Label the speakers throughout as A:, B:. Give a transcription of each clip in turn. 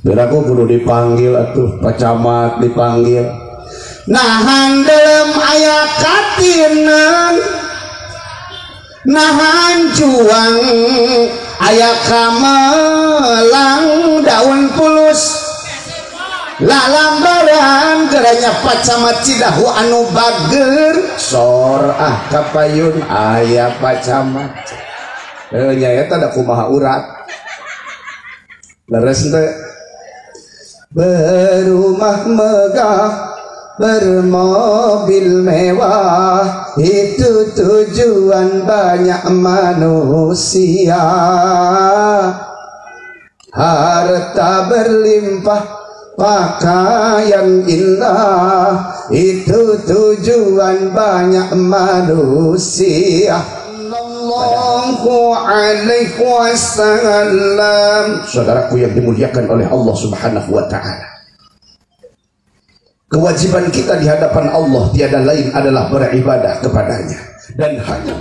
A: Beraku kudu dipanggil atuh Pak Camat dipanggil. Nahan dalam aya katinan, nahan cuang aya kamelang daun pulus. Lalambaran geranya Pak Camat Cidahu anu bager sor ah kapayun aya Pak Camat. Nya eta da kumaha urat. Leres teh. Berumah megah, bermobil mewah, itu tujuan banyak manusia. Harta berlimpah, pakaian indah, itu tujuan banyak manusia. Sallallahu alaihi wasallam. Saudaraku yang dimuliakan oleh Allah Subhanahu wa ta'ala, kewajiban kita di hadapan Allah tiada lain adalah beribadah kepadanya dan hanya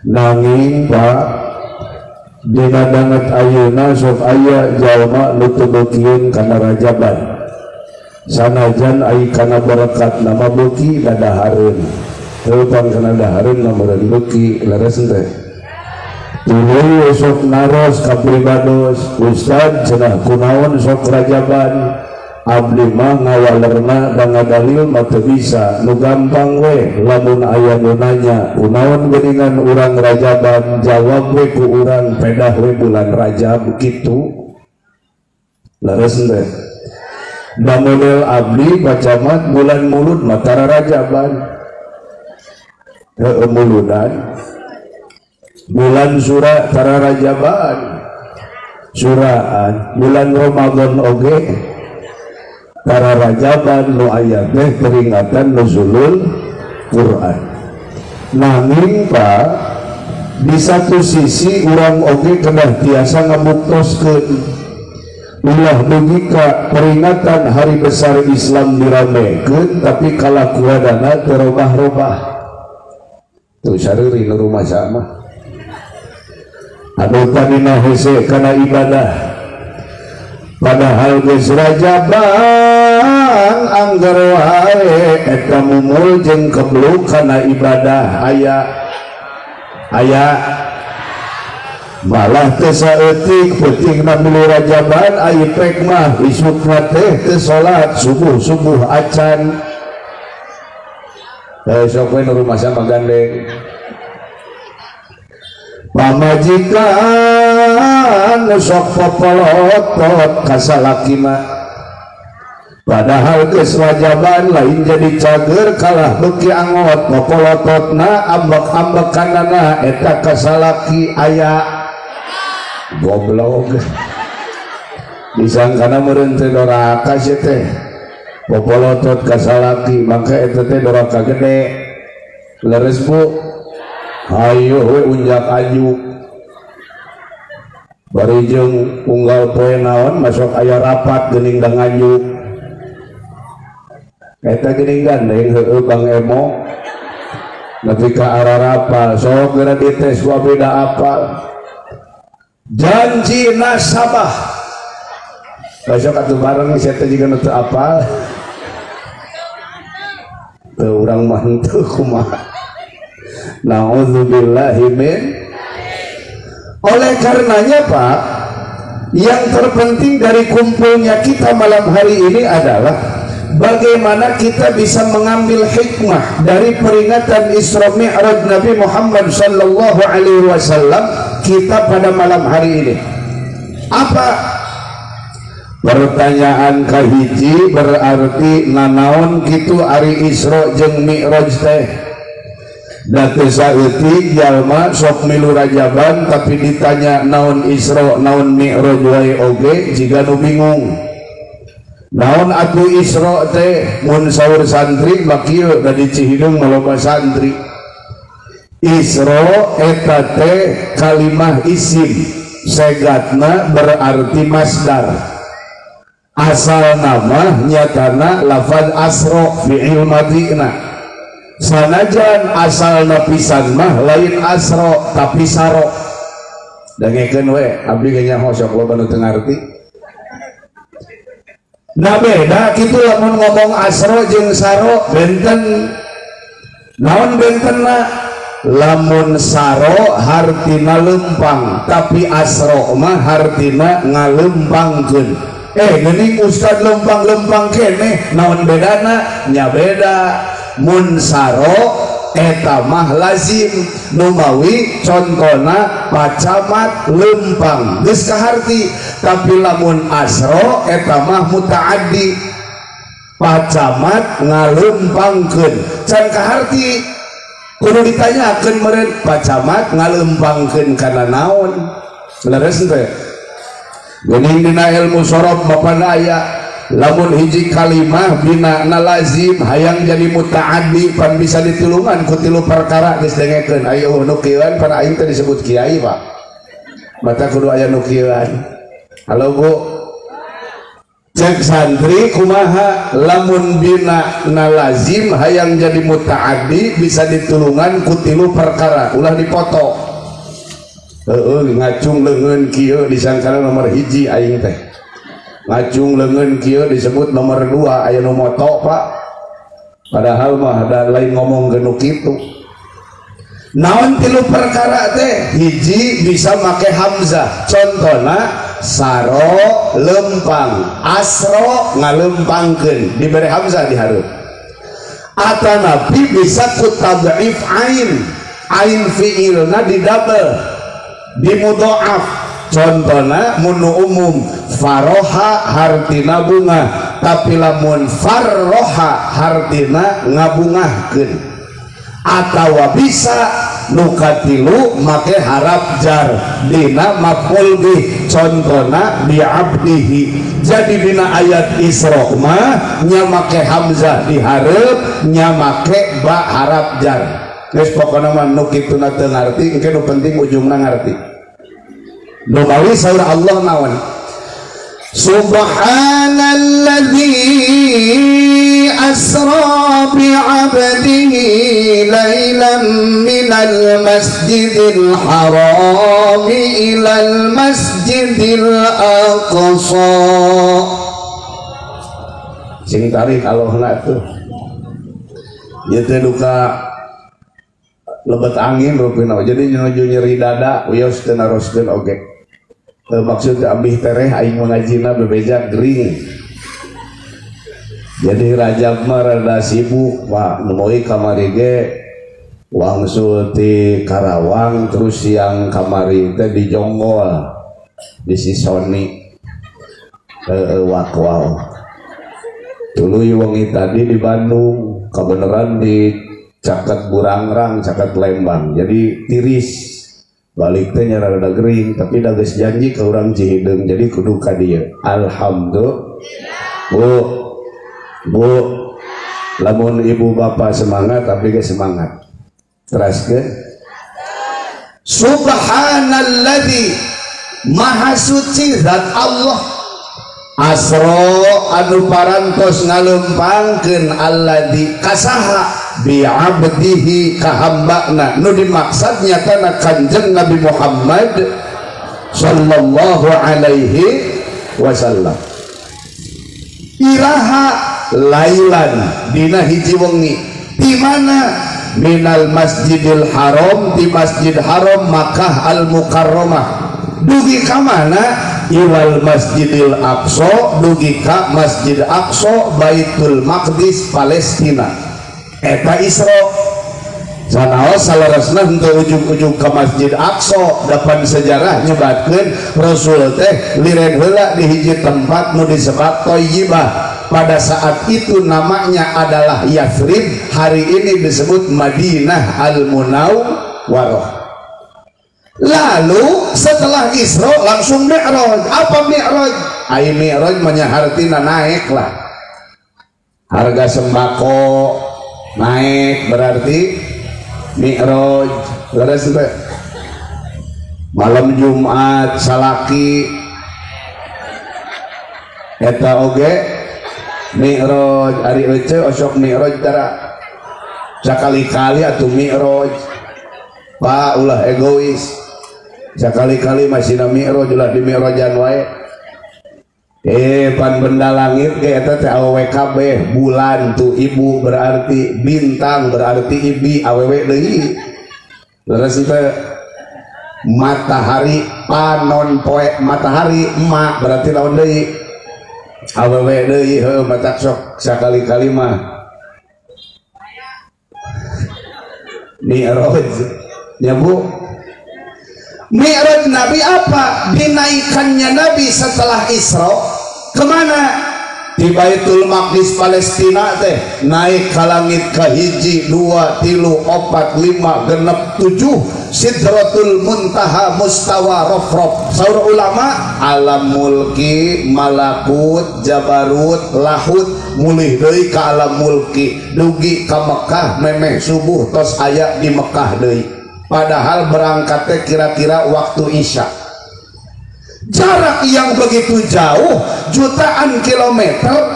B: nanging Pak dina danget ayeuna sok aya jalma nu teu beukieun kana rajaban sanajan ai kana berkat nama beuki dadahareun teu pang kana dahareun lamun beuki leres teh tuluy sok naros ka pribados ustad cenah kunaon sok rajaban abdi mah ngawalerna da ngadalil mah teu bisa nu gampang we lamun aya nu nanya kunaon geuningan urang rajaban jawab we ku urang pedah we bulan Rajab kitu leres teh da model abdi Pak Camat bulan Mulud mah tara rajaban heueuh muludan bulan Sura tara rajaban suraan bulan Ramadan oge para rajaban nu aya teh peringatan nuzulul Quran. Nanging Pak di satu sisi urang oge kedah tiasa ngabuktoskeun ulah dugi ka peringatan hari besar Islam diramekeun tapi kalakuanana teu robah-robah. Tuh sareuri nu rumah sama. Anu tadina hese kana ibadah padahal geus rajaban angger wae eta mumul jeung kebluk kana ibadah aya aya malah teu saeutik peutingna milu rajaban ai pek mah isukna teh teu salat subuh-subuh acan sok we nu rumah sama gandeng pamajikan sok popolotot ka salaki mah padahal geus rajaban lain jadi cager kalah beuki angot popolototna ambek-ambekanana eta ka salaki aya goblok disangkana meureun teh doraka sia teh popolotot ka salaki maka eta teh doraka gede leres Bu. Ayo we unjak anjuk bari jeung unggal poe naon masuk aya rapat geuning da nganjuk eta geuning gandeng heueuh Bang Emo nepi ka ararapal sok geura dites ku abdi da apal janji nasabah besok atuh bareng sia teh jiga nu teu apal teu urang mah henteu kumaha. Na'udzubillahi min. Oleh karenanya Pak, yang terpenting dari kumpulnya kita malam hari ini adalah bagaimana kita bisa mengambil hikmah dari peringatan Isra Mi'raj Nabi Muhammad sallallahu alaihi wasallam kita pada malam hari ini. Apa? Pertanyaan kahiji berarti nanaon kitu ari Isra jeung Mi'raj teh. Da teu saeutik jalma sok milu rajaban tapi ditanya naon Isra naon Mi'raj wae oge jiga nu bingung. Naon atuh Isra teh mun saur santri mah kieu da di Cihideng mah loba santri. Isra eta teh kalimah isim. Segatna berarti masdar. Asal nama nyatana lafaz asro fi'il madina. Sanajan asalna pisan mah lain asro tapi saro. Dangekeun we abdi ge nyaho sok loba nu teu ngarti. Nah beda kitu lamun ngomong asro jeung saro benten. Naon bentenna? Lamun saro hartina lempang, tapi asro mah hartina ngalempangkeun. Geuning ustad lempang-lempang keneh, naon bedana? Nya beda. Mun saro eta mah lazim, numawi contona pacamat lempang geus kaharti. Tapi lamun asro eta mah mutaaddi, pacamat ngalempangkeun can kaharti. Kudu ditanyakeun meureun pacamat ngalempangkeun kana naon. Leres teh geuning dina ilmu sorof bapana aya lamun hiji kalimah binana lazim hayang jadi mutaaddi pan bisa ditulungan ku tilu perkara. Geus dengekeun ayo nu kieuan pan aing teh disebut kiai Pak, mata kudu aya nu kieuan. Halo Bu, cek santri kumaha lamun bina nalazim hayang jadi mutaaddi bisa ditulungan ku tilu perkara, ulah dipoto. Ngacung leungeun kieu disangkana nomor hiji aing teh, ngacung leungeun kieu disebut nomor 2, aya nu moto Pak, padahal mah da lain ngomong nu kitu. Naon tilu perkara teh? Hiji bisa make hamzah, contona saro lempang, asro ngalempangkeun, diberi hamzah di hareup. Atanapi bisa ku tad'if ain, ain fiilna di double, di mudhoaf. Contona mun umum faroha hartina bunga, tapi lamun farroha hartina ngabungahkeun. Atawa bisa nu katilu make harap jar dina maf'ul bih, contona bi abdihi. Jadi dina ayat Isra mah nya make hamzah di hareup, nya make ba harap jar. Geus pokona mah nu kituna teu ngarti, engke nu penting ujungna ngarti. Nu mawi saur Allah naon? Subhanalladzi asra bi'abdihi lailan minal masjidil harami ilal masjidil aqsa. Sing tarik Allahna tuh. Ieu teh duka lebet angin rupina, jadi nuju nyeri dada wios teu naroskeun oge. Maksud abih tereh aing mengajina bebeja gering. Jadi Rajab mah rada sibuk Pak, nemoi kamari ge wangsul ti Karawang terus siang kamari teh di Jonggol di Sisoni wakwau. Tuluy wengi tadi di Bandung kebenaran di caket Burangrang, caket Lembang. Jadi tiris balik teh nya rada gering, tapi da geus janji ka urang Cihideung, jadi kudu ka dieu. Alhamdulillah. Bu, Bu, lamun ibu bapak semangat, abdi ge semangat. Teraskeun. Subhanalladzi, maha suci zat Allah. Asro anu parantos ngalempangkeun alladzi kasaha bi abdihi ka hambana, nu dimaksud nyatana Kanjeng Nabi Muhammad sallallahu alaihi wasallam. Iraha lailan dina hiji wengi, di mana? Minal Masjidil Haram, di Masjid Haram Makkah Al Mukarramah. Dugi ka mana? Ilal Masjidil Aqsa, dugi ka Masjid Aqsa Baitul Maqdis Palestina. Eta Isra. Sanaos saleresna henteu ujug-ujug ka Masjid Aqsa, dapan sejarah nyebatkeun Rasul teh liren heula di hiji tempat nu disebat Thayyibah. Pada saat itu namanya adalah Yathrib, hari ini disebut Madinah Al-Munawwarah. Lalu setelah Isra langsung Mi'raj. Apa Mi'raj? Ai Mi'raj menyahartina naik lah. Harga sembako naik berarti Mi'raj. Leres teh.
A: Malam Jumat salaki eta oge Mi'raj ari ece osok Mi'raj tara sakali-kali atuh Mi'raj. Pak ulah egois. Sakali-kali masih na Mi'raj ulah di Mi'rajan wae. Pan benda langit ge eta teh awewe kabeh, bulan tuh ibu berarti, bintang berarti ibi awewe deui. Leres teh matahari panon poe matahari emak berarti lawan deui awewe deui heuh matak sok sakali-kali mah Mi'raj ya Bu. Mi'raj Nabi apa? Dinaikannya Nabi setelah Isra kemana? Di Baitul Maqdis Palestina teh naik ke langit ke hiji, 2, 3, 4, 5, 6, 7 Sidratul Muntaha Mustawa Rofrof. Saur ulama alam mulki, malakut, jabarut, lahut, mulih deui ka alam mulki, dugi ka Mekah memeh subuh tos aya di Mekah deui. Padahal berangkatnya kira-kira waktu Isya. Jarak yang begitu jauh, jutaan kilometer,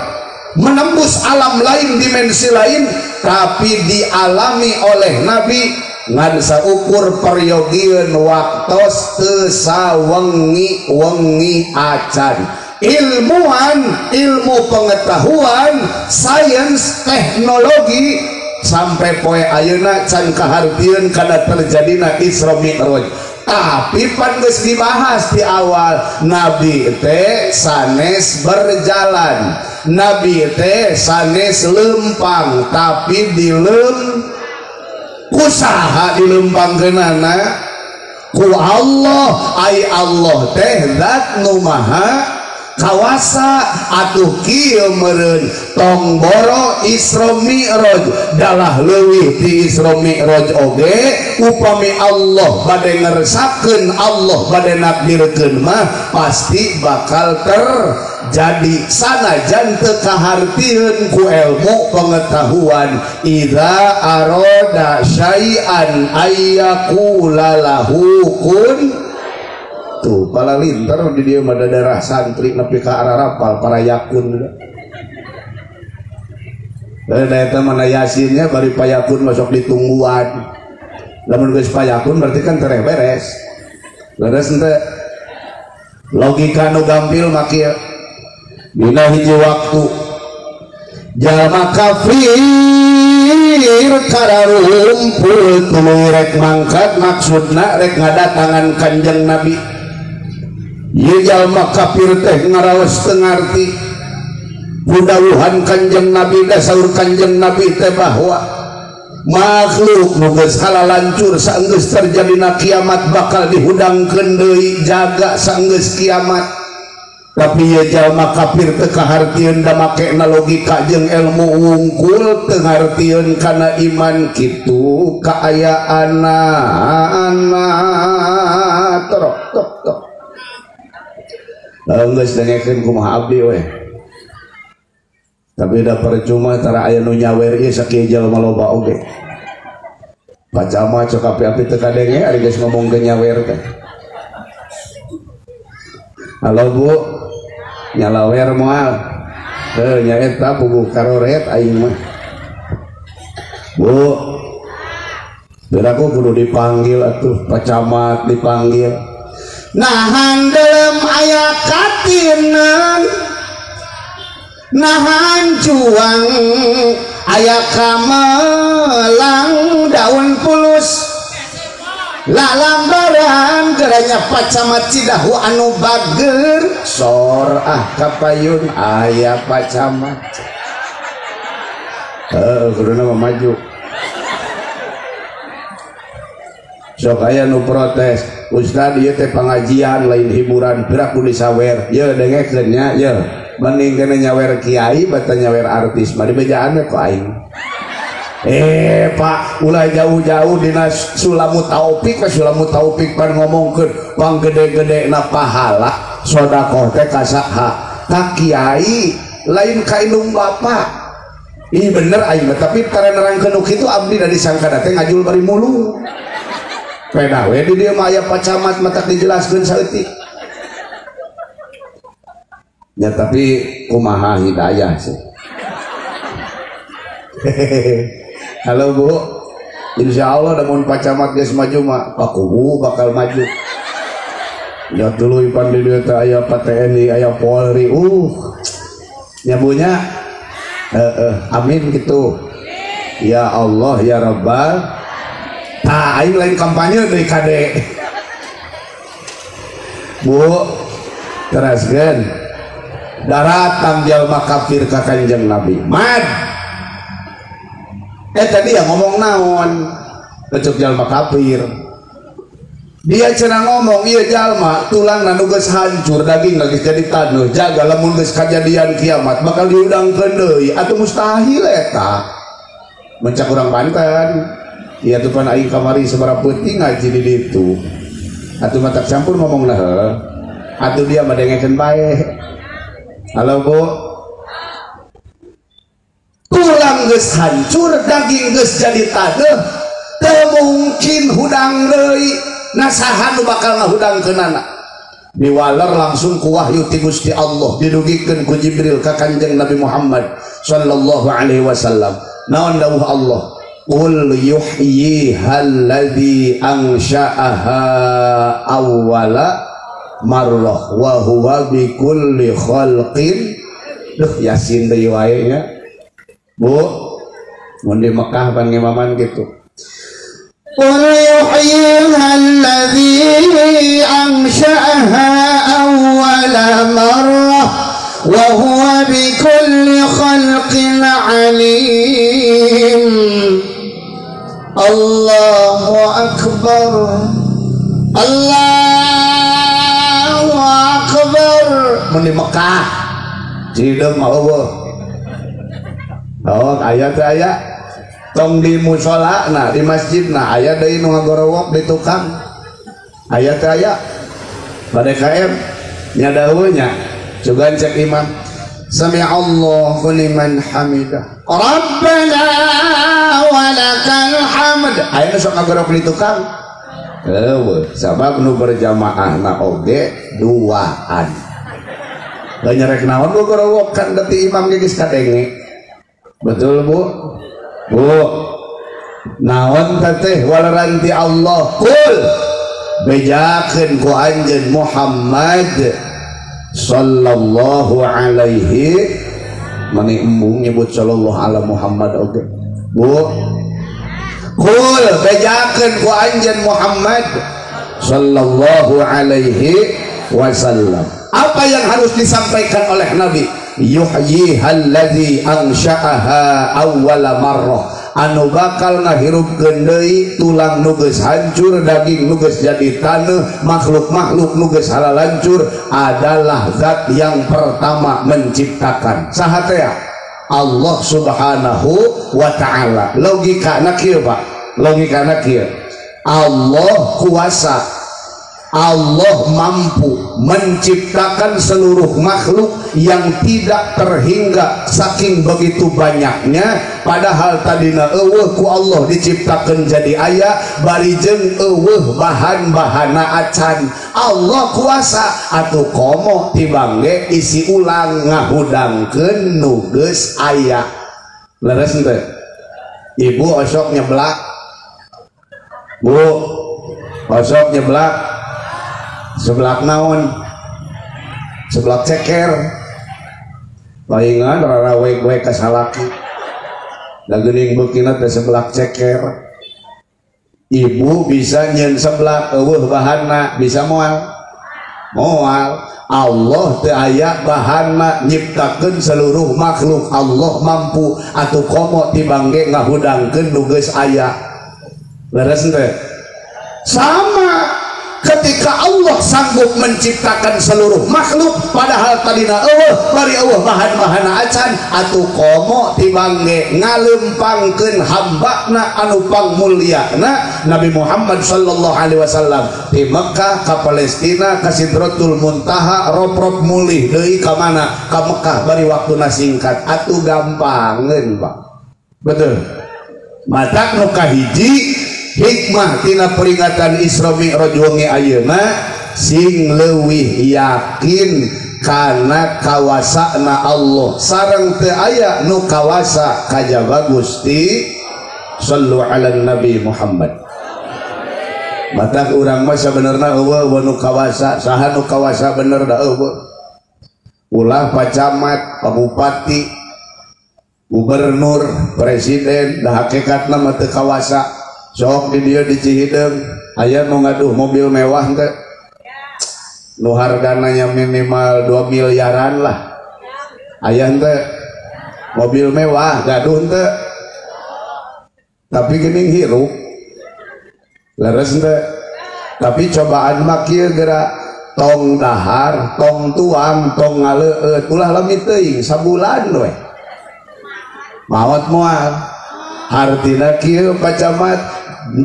A: menembus alam lain, dimensi lain, tapi dialami oleh Nabi ngan saukur peryogian waktos teu sawengi-wengi acan. Ilmuwan, ilmu pengetahuan, sains, teknologi sampai poe ayeuna can kahartieun kana terjadina Isra Mi'raj. Tapi pan geus dibahas di awal, Nabi teh sanes berjalan, Nabi teh sanes lempang, tapi dilem kusaha dilempangkeunana ku Allah. Ai Allah teh zat nu maha kawasa. Atuh kieu meureun tong boro Isra Mi'raj, dalah leuwih ti Isra Mi'raj oge upami Allah bade ngersakeun, Allah bade nakdirkeun mah pasti bakal terjadi sanajan teu kahartieun ku ilmu pengetahuan. Idza arada syai'an ayyaqula lahu kun. Tuh pala linter di dia mah daerah santri nepi ka ararapal para yakun. Da eta mana yasinnya bari payakun masuk ditungguan. Lamun geus payakun berarti kan tereh beres. Leres henteu? Logika nu gampil mah kieu. Dina hiji waktu jalma kafir kararumpul tuluy rek mangkat, maksudna rek ngadatangan Kanjeng Nabi. Ieu jalma kafir teh ngaraos teu ngarti kudawuhan Kanjeng Nabi. Da saur Kanjeng Nabi teh bahwa makhluk nu geus halalancur saenggeus terjadina kiamat bakal dihudangkeun deui jaga saenggeus kiamat. Tapi ieu jalma kafir teu kahartieun da makena logika jeung ilmu wungkul, teu ngartieun kana iman kitu kaayaanana. Torok tok tok. Geus dengekeun kumaha abdi we. Tapi da percuma tara aya nu nyawer ieu sakieu jalma loba oge. Pacama cok api-api teu kadenge ari geus ngomongkeun nyawer teh. Halo Bu, nyalawer moal. Heuh nya eta puguh karoret aing mah. Bu, beraku kudu dipanggil atuh, Pak Camat dipanggil. Nahan dalam aya katinan, nahan cuang aya kamelang daun pulus, lalambaran geranya Pacamat Cidahu anu bager sor ah kapayun aya Pacamat. Kuduna mah maju. Sok aya nu protes, Ustad ieu teh pengajian lain hiburan, piraku disawer. Ye dengekeun nya ye. Mending kena nyawer kiai bata nyawer artis, mah dibejaan we ku aing. Pak, ulah jauh-jauh dina Sulamu Taufik, Sulamu Taufik pan ngomongkeun pang gede-gede na pahala sedekah teh ka saha? Ka kiai, lain ka indung bapak. Ih bener aing mah, tapi tara nerangkeun nu kitu abdi da disangkana teh ngajul bari mulu. Pedah we di dieu mah aya Pak Camat matak dijelaskeun saeutik. Ya tapi kumaha hidayah sih. Halo Bu, insya Allah lamun Pak Camat geus maju mah Pak Kubu bakal maju. Ya dulu ipan di dieu teh aya Pak TNI, aya Polri. Nyabunya amin gitu. Ya Allah ya Rabbal. Tah aing lain kampanye deui kade. Bu, teraskeun. Daratang jalma kafir ka Kanjeng Nabi. Mad. Tadi ya ngomong naon? Kecuk jalma kafir. Dia cenah ngomong, ieu jalma tulangna nu geus hancur, daging geus jadi taneuh, jaga lamun geus kajadian kiamat bakal diudangkeun deui atuh mustahil eta. Mencak urang Banten. Iya tuh pan aing kamari sabaraha peuting ngaji di ditu. Atuh matak campur ngomong lah heuh. Atuh dia mah dengekeun bae. Halo Bu. Tulang geus hancur, daging geus jadi taneuh, teu mungkin hudang deui. Nah saha nu bakal ngahudangkeunana? Diwaler langsung ku wahyu ti Gusti Allah, didugikeun ku Jibril ka Kanjeng Nabi Muhammad sallallahu alaihi wasallam. Naon dawuh Allah? Qul yuhyiha alladzi ansha'aha awwala marrah wa huwa bikulli khalqin. Duh Yasin deui wae nya. Bu, mun di Mekah pan ngimaman kitu.
C: Qul yuhyiha alladzi ansha'aha awwala marrah wa huwa bikulli khalqin alim. Allahu akbar, Allahu akbar.
A: Mun di Mekah Cideung mah eueuh. Oh, aya teh aya. Tong di musala na, di masjid na aya deui nu ngagorowok di tukang. Aya teh aya. Bade KM nya daheuh nya. Sugan cek imam. Sami'allahu liman hamidah.
C: Rabbana walakal hamd.
A: Aya nu sok ngagorok di tukang. Eueuh, sabab nu berjamaahna oge duaan. Da nyerek naon gogorowokan da ti imam ge geus kadenge. Betul Bu? Bu. Naon teteh waleran ti Allah? Kul bejakeun ku anjeun Muhammad sallallahu alaihi mani embung nyebut sallallahu ala Muhammad oge. Bu. Kul bejakeun ku anjeun Muhammad sallallahu alaihi wasallam. Apa yang harus disampaikan oleh Nabi? Yuhyiha allazi ansha'aha awwala marrah. Anu bakal ngahirupkeun deui tulang nu geus hancur, daging nu geus jadi taneuh, makhluk-makhluk nu geus halalancur adalah zat yang pertama menciptakan. Saha teh? Allah Subhanahu wa ta'ala. Logikana kieu, Pak. Logikana kieu. Allah kuasa, Allah mampu menciptakan seluruh makhluk yang tidak terhingga saking begitu banyaknya, padahal tadina eueuh ku Allah diciptakan jadi aya bari jeung eueuh bahan-bahana acan. Allah kuasa atuh komo tibang ge isi ulang ngahudangkeun nu geus aya. Leres henteu? Ibu osok nyeblak. Bu, osok nyeblak. Seblak naon? Seblak ceker. Palingan rarawe-we ka salaki. Da geuning beukina teh seblak ceker. Ibu bisa nyeun seblak eueuh bahanna, bisa moal? Moal. Allah teu aya bahanna nyiptakeun seluruh makhluk. Allah mampu atuh komo tibang ge ngahudangkeun nu geus aya. Leres teh? Sama. Ketika Allah sanggup menciptakan seluruh makhluk padahal tadina eueuh bari eueuh bahan-bahana acan atuh komo tibang ge ngalempangkeun hambana anu pangmulyana Nabi Muhammad sallallahu alaihi wasallam di Mekah ka Palestina ka Sidratul Muntaha roprop mulih deui ka mana ka Mekah bari waktuna singkat atuh gampangeun Pak. Betul. Matak nu kahiji hikmah tina peringatan Isra Mi'raj wengi ayeuna sing leuwih yakin kana kawasana Allah sareng teu aya nu kawasa kajaba Gusti. Sallu ala Nabi Muhammad. Batak urang mah sabenerna eueuh nu kawasa, saha nu kawasa bener da eueuh. Ulah Pak Camat, Pak Bupati, Gubernur, Presiden, da hakikatna mah teu kawasa. Sok di dieu di Cihideung aya nu ngaduh mobil mewah teh. Nu hargana nya minimal 2 miliaran lah. Aya teh mobil mewah gaduh teh. Tapi geuning hirup. Leres teh. Tapi cobaan mah kieu geura tong dahar, tong tuang, tong ngaleueut, ulah lami teuing sabulan we. Maot moal. Hartina kieu Pak Camat,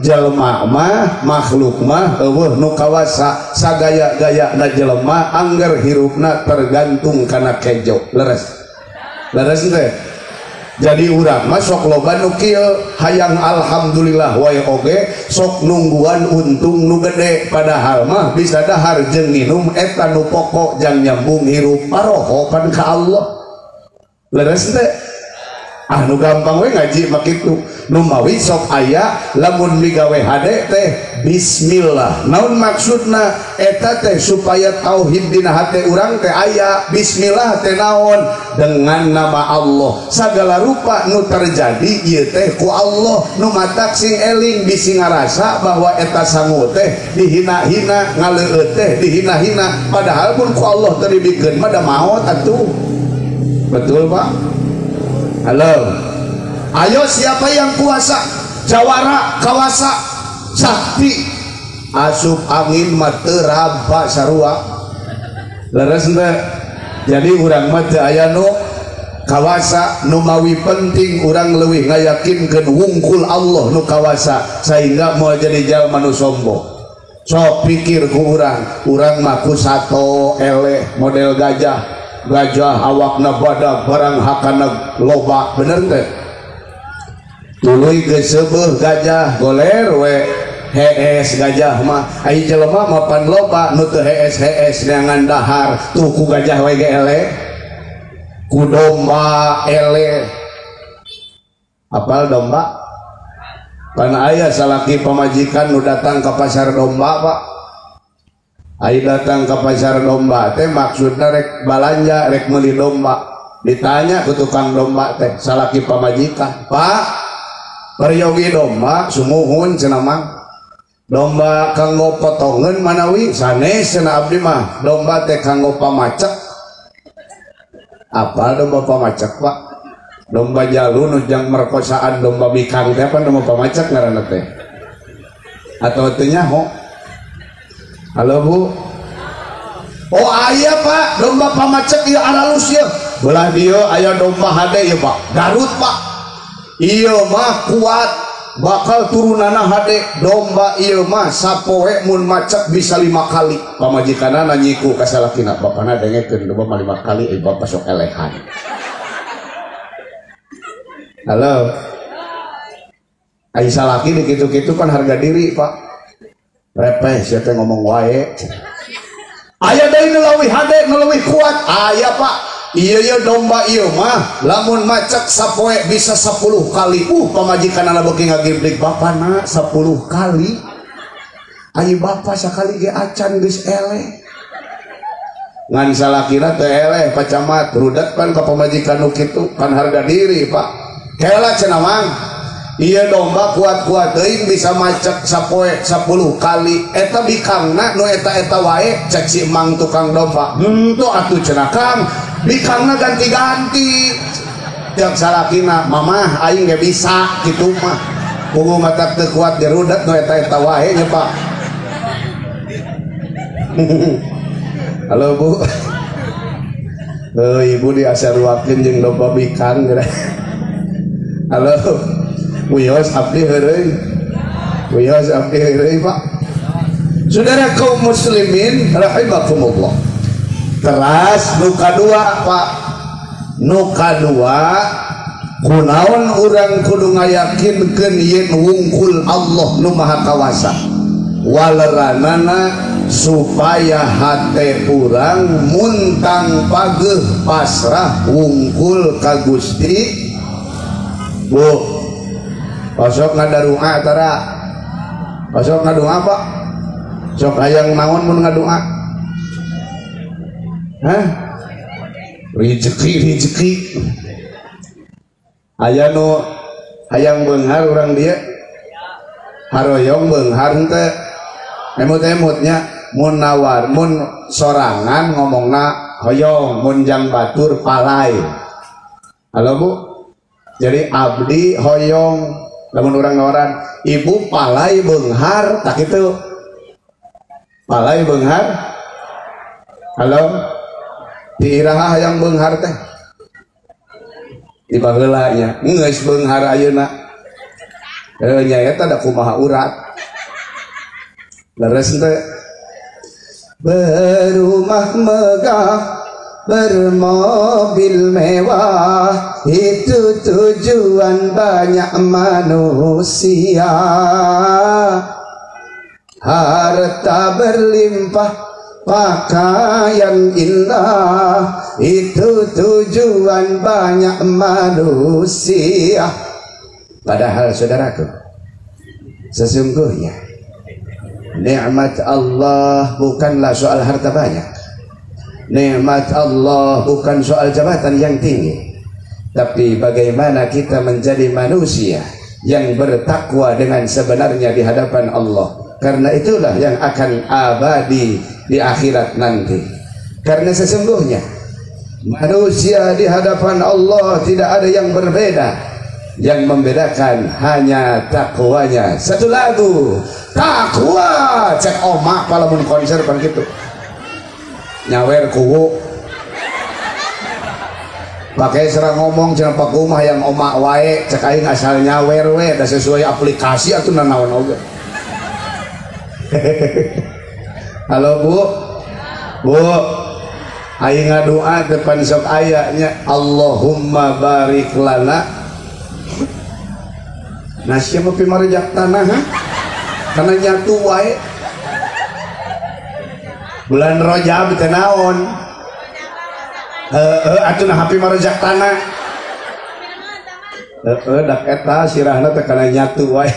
A: jelema mah makhluk mah eueuh nu kawasa sagaya-gayana jelema angger hirupna tergantung kana kejo. Leres. Leres teh. Jadi urang mah sok loba nu kieu hayang alhamdulillah wae oge sok nungguan untung nu gede padahal mah bisa dahar jeung nginum eta nu pokok jang nyambung hirup paroho pan ka Allah. Leres teh. Ah nu gampang we ngaji mah kitu. Nu mawi sok aya lamun migawe hade teh bismillah. Naon maksudna eta teh supaya tauhid dina hate urang teh aya bismillah teh naon dengan nama Allah. Sagala rupa nu terjadi ieu teh ku Allah nu matak sing eling bisi ngarasa bahwa eta sangu teh dihina-hina ngaleueut teh dihina-hina padahal mun ku Allah teu dibikeun mah da maot atuh. Betul Pak? Halo. Ayo siapa yang kuasa? Jawara, kawasa, sakti. Asup angin mah teu raba sarua. Leres teh. Jadi urang mah teu aya nu kawasa, nu mawi penting urang leuwih ngayakinkeun wungkul Allah nu kawasa sehingga moal jadi jalma nu sombong. Sok pikir ku urang, urang mah ku sato eleh model gajah. Gajah awakna badag barang hakana loba bener teh. Tuluy geus seubeuh gajah goler we hees gajah mah ai jelema mapan loba nu teu hees-hees neangan dahar tuh ku gajah we ge eleh ku domba eleh. Apal domba? Pan aya salaki pamajikan nu datang ka pasar domba Pak. Ai datang ke pasar domba teh maksudna rek balanja rek meuli domba. Ditanya ku tukang domba teh salaki pamajikan, "Pak, peryogi domba sumuhun cenah mah. Domba kanggo potongeun manawi sanes cenah abdi mah. Domba teh kanggo pamacek." Apa domba pamacek, Pak? Domba jalu nu jang merkosaan domba bikang teh apa domba pamacek ngaranna teh? Atau teu nyaho? Halo Bu. Oh aya Pak, domba pamacek ieu aralus ieu. Belah dieu aya domba hade ieu Pak. Garut Pak. Ieu mah kuat, bakal turunana hade. Domba ieu mah sapoe mun macek bisa 5 kali. Pamajikanna nyiku ka salakina, bapana dengekeun domba mah 5 kali euy bapa sok elehan. Halo. Ai salaki di kitu-kitu kan harga diri Pak. Repeh sia teh ngomong wae. Aya deui nu leuwih hade, nu leuwih kuat. Aya Pak. Ieu ieu domba ieu mah lamun macek sapoe bisa 10 kali. Pamajikanna beuki ngagiblig bapana 10 kali. Ai bapa sakali ge acan geus eleh. Ngan salakina teu eleh Pak Camat, rudet pan ka pamajikan nu kitu, pan harga diri Pak. Kela cenah mang. Iya domba kuat-kuat teuing bisa macek sapoe 10 kali. Eta bikangna nu eta-eta wae cek si emang tukang domba. Henteu atuh cenah Kang, bikangna ganti-ganti. Cek salakina, mamah aing ge bisa kitu mah. Puguh matak teu kuat gerudet nu eta-eta wae nya Pak. Halo Bu. Heuh ibu diasaruakeun jeung domba bikang geura. Halo. Wios abdi heureuy. Wios abdi heureuy Pak. Saudara kaum muslimin rahimakumullah. Teras nu kadua Pak. Nu kadua Kunaon urang kudu ngayakinkeun yen wungkul Allah nu Maha Kawasa. Waleranana supaya hate urang muntang pageuh pasrah wungkul ka Gusti. Bu, osok ngadarua tara. Osok ngadua Pak? Sok hayang naon mun ngadua? Hah? Rezeki rezeki. Aya nu hayang beunghar urang dieu. Haroyong beunghar henteu. Emut-emutnya mun nawar mun sorangan ngomongna hoyong, mun jang batur palai. Halo Bu. Jadi abdi hoyong lamun urang nawaran ibu palai beunghar tak kitu. Palai beunghar. Halo. Di iraha hayang beunghar teh. Di baheula nya geus beunghar ayeuna. Heuh nya eta da kumaha urat. Leres teh. Berumah megah, bermobil mewah, itu tujuan banyak manusia. Harta berlimpah, pakaian indah, itu tujuan banyak manusia. Padahal saudaraku, sesungguhnya nikmat Allah bukanlah soal harta banyak. Nikmat Allah bukan soal jabatan yang tinggi. Tapi bagaimana kita menjadi manusia yang bertakwa dengan sebenarnya di hadapan Allah. Karena itulah yang akan abadi di akhirat nanti. Karena sesungguhnya manusia di hadapan Allah tidak ada yang berbeda. Yang membedakan hanya takwanya. Satu lagu, takwa. Cek omak kalau mun konser pan gitu. Nyawer kuwu. Pakai serang ngomong cenah pak kumah yang omak wae, cek aing asal nyawer we, da sesuai aplikasi atuh nanaon oge. Halo Bu. Bu. Aing ngadoa depan sok aya nya Allahumma barik lana. Nah siapa pimarejak tanah ha? Karena nyatu wae. Bulan Rajab teh naon? Heeh atuh nah pimarejak tanah. Heeh dak eta sirahna teh kana nyatu wae.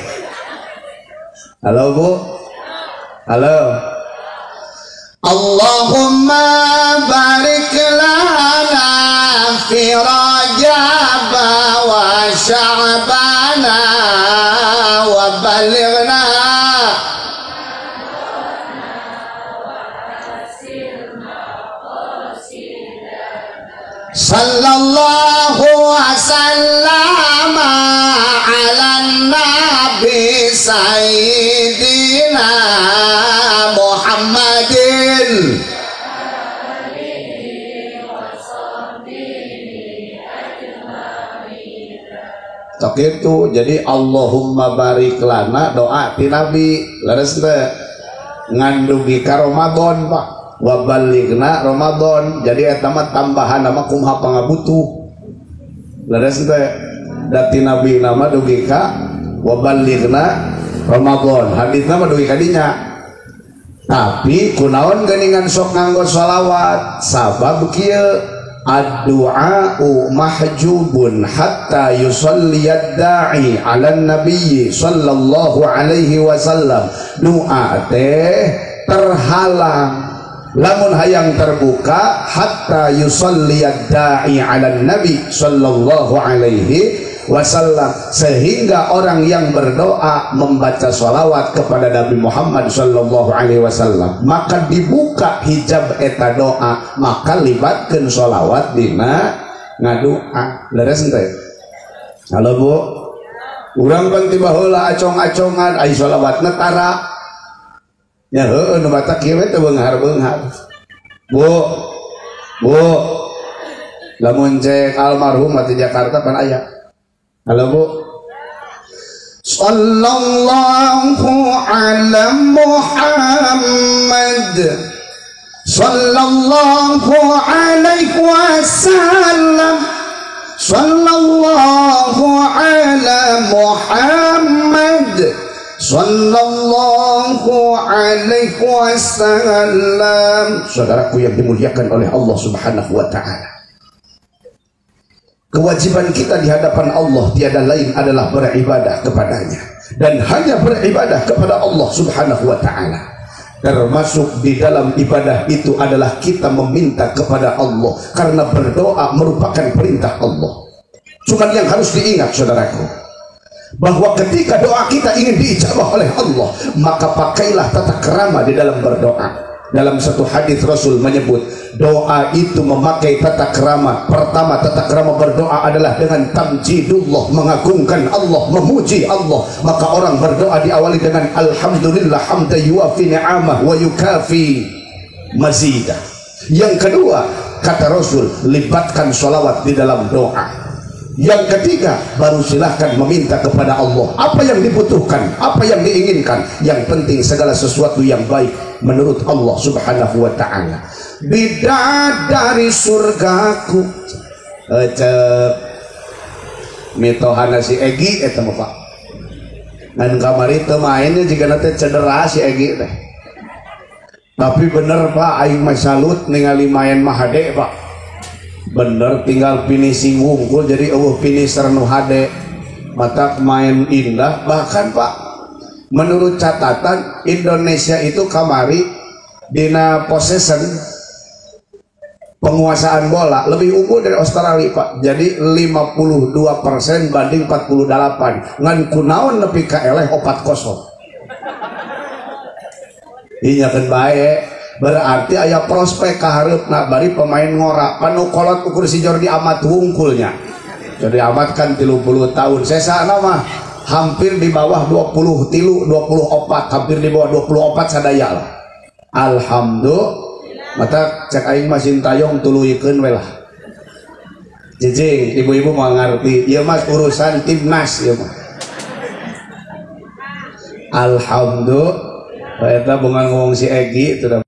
A: Halo Bu. Halo.
C: Allahumma barik lana fi Rajab wa Sya'bana wa balighna sallallahu wasallama ala nabi sayyidina Muhammadin.
A: Tok itu jadi Allahumma barik lana doa ti Nabi leres teh ngandugi ka Ramadan Pak wa balighna Ramadan. Jadi eta mah tambahan nama kumaha pangabutuh leres teh da ti Nabi nama dugi ka wa balighna Ramadan hadisna mah dugi ka dinya. Tapi kunaon geuningan sok nganggo sholawat sabab kieu ad-du'a'u mahjubun hatta yusalliyad da'i 'ala nabiyyi sallallahu alaihi wasallam. Doa teh terhalang lamun hayang terbuka hatta yusalliyad da'i 'ala nabi sallallahu alaihi wasallam, sehingga orang yang berdoa membaca sholawat kepada Nabi Muhammad sallallahu alaihi wasallam maka dibuka hijab eta doa, maka libatkeun sholawat dina ngadoa. Leres henteu? Halo Bu, urang pan ti baheula acong-acongan ai sholawatna tara nya heueuh nu batak kieu we teu beunghar-beunghar. Bu, Bu, lamun cek almarhum di Jakarta pan aya. Halo Bu.
C: Sallallahu ala Muhammad sallallahu alaihi wasallam sallallahu
A: Muhammad sallallahu alaihi wasallam. Saudaraku yang dimuliakan oleh Allah Subhanahu wa ta'ala, kewajiban kita di hadapan Allah tiada lain adalah beribadah kepadanya, dan hanya beribadah kepada Allah Subhanahu wa ta'ala. Termasuk di dalam ibadah itu adalah kita meminta kepada Allah, karena berdoa merupakan perintah Allah. Cuman yang harus diingat saudaraku, bahwa ketika doa kita ingin diijabah oleh Allah, maka pakailah tata krama di dalam berdoa. Dalam satu hadis Rasul menyebut, doa itu memakai tata krama. Pertama, tata krama berdoa adalah dengan tamjidullah, mengagungkan Allah, memuji Allah. Maka orang berdoa diawali dengan alhamdulillah hamda yuafi ni'amah wa yukafi mazidah. Yang kedua, kata Rasul, libatkan sholawat di dalam doa. Yang ketiga, baru silahkan meminta kepada Allah apa yang dibutuhkan, apa yang diinginkan. Yang penting segala sesuatu yang baik menurut Allah Subhanahu wa ta'ala. Bidadari surgaku. Cek mitohana si Egi eta mah Pak. Ngan kamari teu mainnya jigana teh cedera si Egi teh. Tapi bener Pak, aing mah salut ningali main mah hade Pak. Bener tinggal finishing wungkul, jadi eueuh finisher nu hade. Mata main indah. Bahkan Pak, menurut catatan Indonesia itu kamari dina possession penguasaan bola lebih unggul dari Australia Pak. Jadi 52% banding 48. Ngan kunaon nepi ka eleh 4-0. Inya kan bae. Berarti aya prospek kahareupna bari pemain ngora. Panu kolot ukur si Jordi Amat wungkulnya. Jordi Amat kan 30 tahun. Sesana mah hampir di bawah 20 tilu, 24, hampir di bawah 24 sadaya lah. Alhamdulillah. Mata cek aing mah Sintayong tuluykeun we lah. Jejing, ibu-ibu mau ngerti. Ieu mah urusan timnas ieu mah. Alhamdulillah. Eta bunga ngomong si Egi itu.